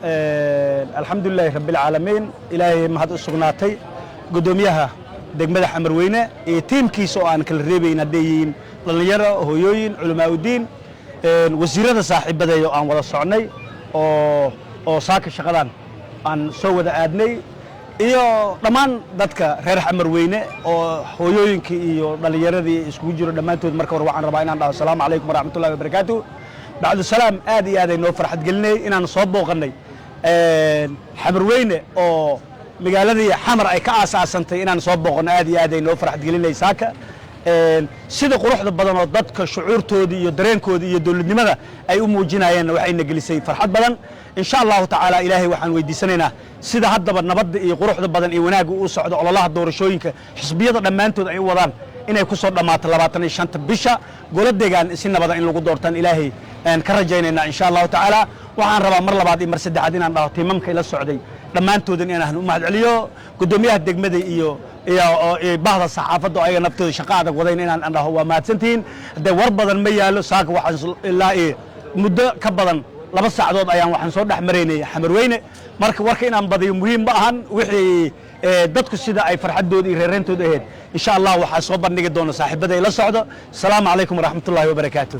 Alxamdulilaahi rabbilcaalamiin, Ilaahay mahad u sugnaatay. Guddoomiyaha degmada Xamarweyne iyo tiimkiisa oo aan kala reebayn, hadday yihiin dhallinyaro, hooyooyin, culamaauddiin, wasiirada saaxiibadeeya oo aan wada socnay oo saaka shaqadan aan soo wada aadnay, iyo dhammaan dadka reer Xamarweyne oo hooyooyinkii iyo dhallinyaradii iskugu jiro dhammaantood, marka hore waxaan rabaa inaan dhaho: asalaamu calaykum waraxmatullahi wabarakaatu. Bacdu salaam, aad iyo aad ay noo farxad gelinayay inaan soo booqannay Xamarweyne oo magaaladii Xamar ay ka aasaasantay. Inaan soo booqanno aad iyo aad ay noo farxad gelinay saaka. Sida quruxda badan oo dadka shucuurtoodii iyo dareenkoodii iyo dowladnimada ay u muujinayeenna waxayna gelisay farxad badan. Insha Allahu tacaala, Ilaahay waxaan weydiisanaynaa sida haddaba nabadda iyo quruxda badan iyo wanaagga u socdo ololaha doorashooyinka xisbiyada dhammaantood ay u wadaan inay ku soo dhammaato 25-ta bisha, golo degaan si nabada in lagu doortaan Ilaahay aan ka rajaynaynaa, insha Allahu tacaala. Waxaan rabaa mar labaad iyo mar saddexaad inaan dhaho tiimamka ila socday dhammaantoodan inaan u mahad celiyo, guddoomiyaha degmada iyo bahda saxaafadda oo ayaga naftooda shaqo adag wadayn inaan dhaho waa mahadsantihiin. Haddee war badan ma yaalo. Saaka waxaan ilaa iyo muddo ka badan 2 saacadood ayaan waxaan soo dhex maraynay Xamarweyne. Marka warka inaan badiyo muhiim ma ahan. Wixii dadku sida ay farxaddooda iyo reereentooda ahayd, insha Allah waxaa soo bandhigi doona saaxiibada ila socdo. Asalaamu calaykum waraxmatullahi wabarakaatu.